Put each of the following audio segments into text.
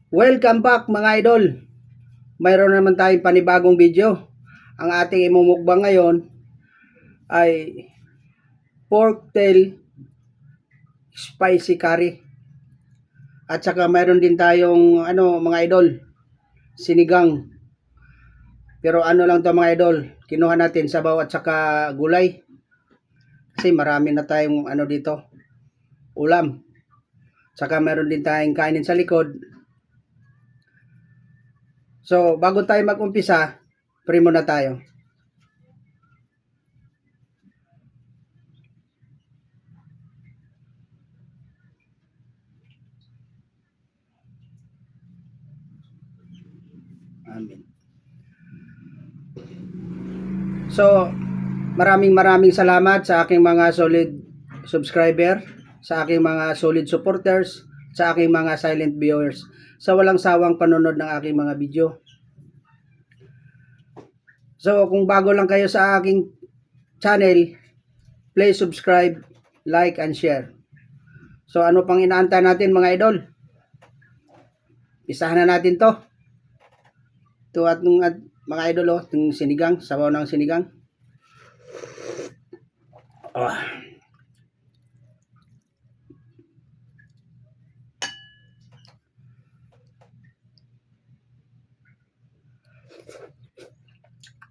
Welcome back, mga idol. Mayroon naman tayong panibagong video. Ang ating imumukbang ngayon ay pork tail spicy curry. At saka mayroon din tayong ano, mga idol, sinigang. Pero ano lang to, mga idol, kinuha natin sabaw at saka gulay. Kasi marami na tayong ano dito, ulam. Saka meron din tayong kainin sa likod. So, bago tayo mag-umpisa, pray muna tayo. Amen. So, maraming maraming salamat sa aking mga solid subscriber, sa aking mga solid supporters, sa aking mga silent viewers, sa walang sawang panonood ng aking mga video. So, kung bago lang kayo sa aking channel, please subscribe, like, and share. So, ano pang inaantay natin, mga idol? Isahan na natin to. Ito at mga idol, oh, itong sinigang, sabaw ng sinigang. Ah.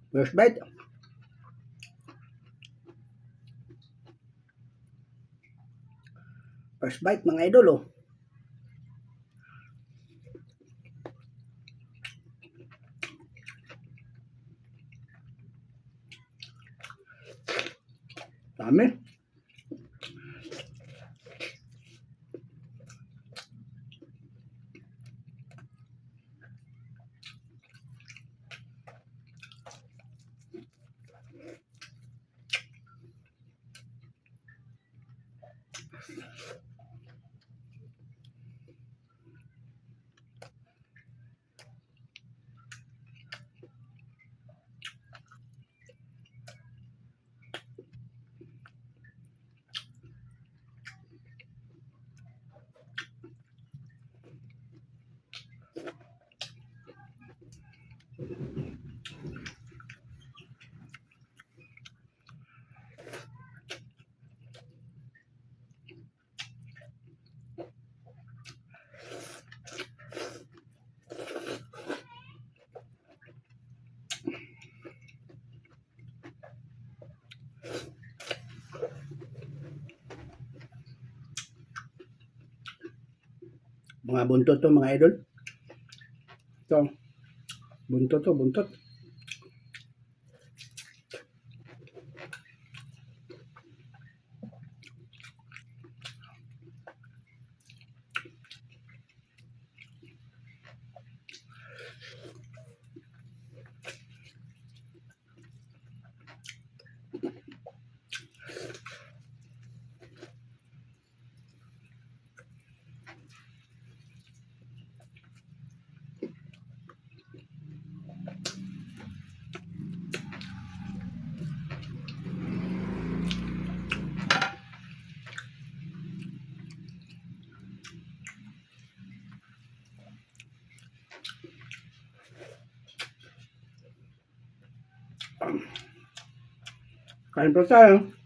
First bite. First bite, mga idol, oh. Dami. Mga buntot to, mga idol. Ito. Buntot to, buntot. Kain pa tayo.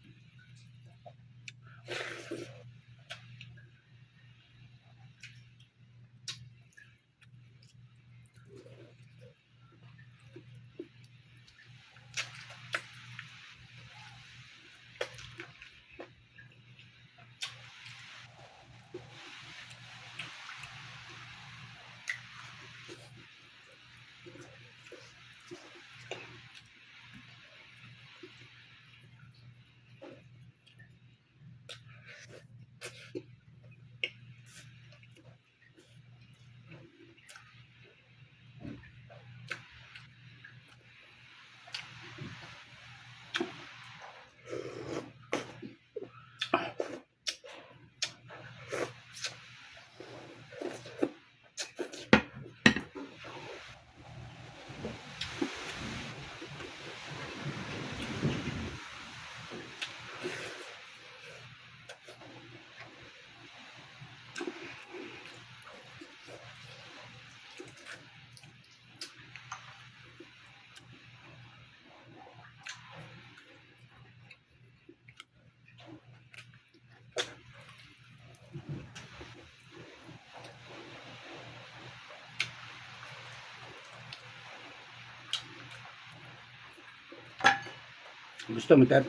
Gusto mo, Ted?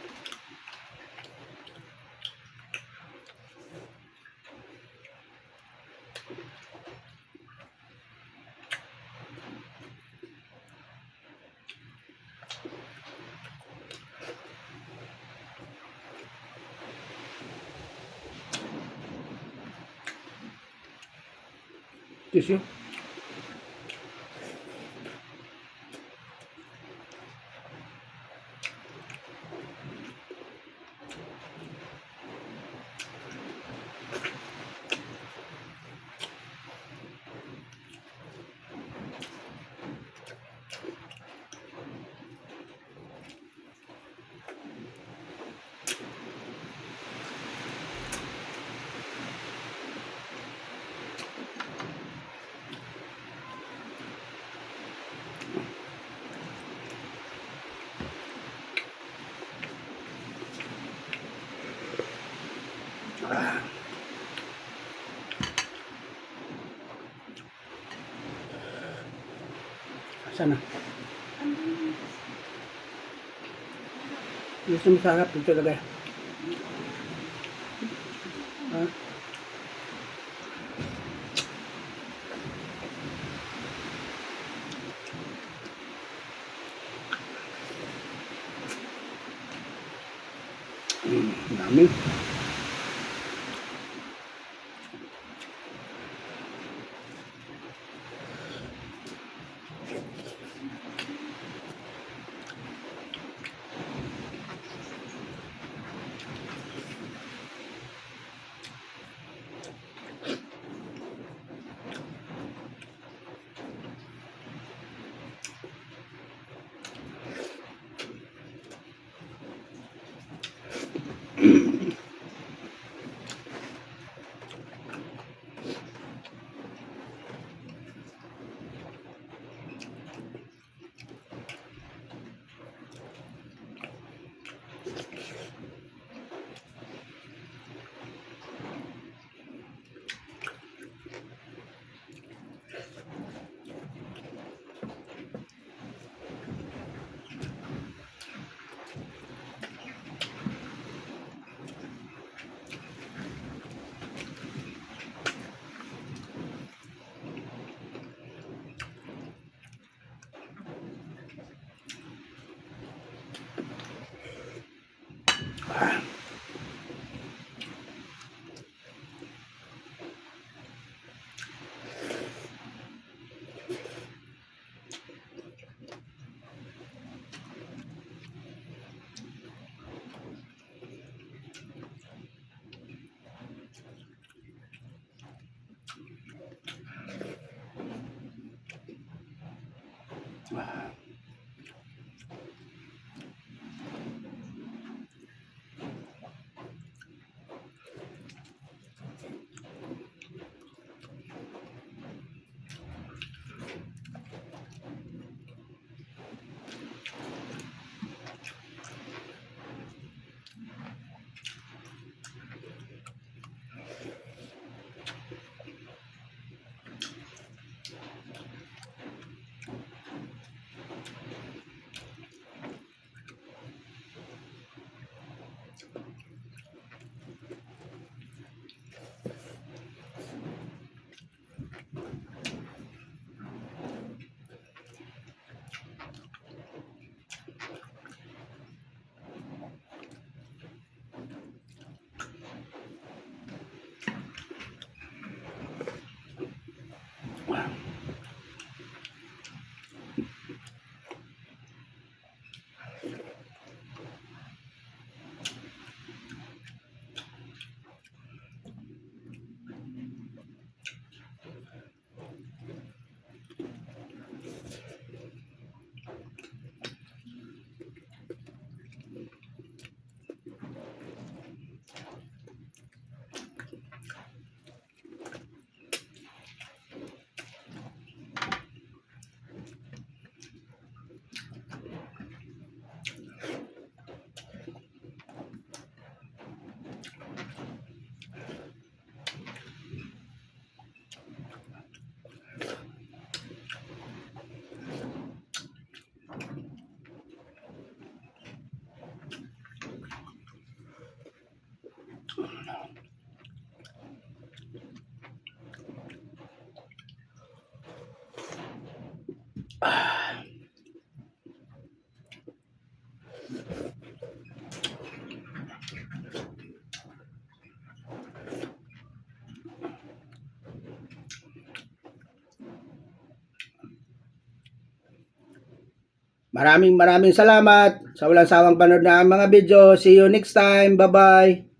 Tissue. Ah. Sana? Andun. Gusto mo sa harap dito lagay. Ha? Dami. Ah. Maraming maraming salamat sa walang sawang panood ng mga video. See you next time. Bye-bye.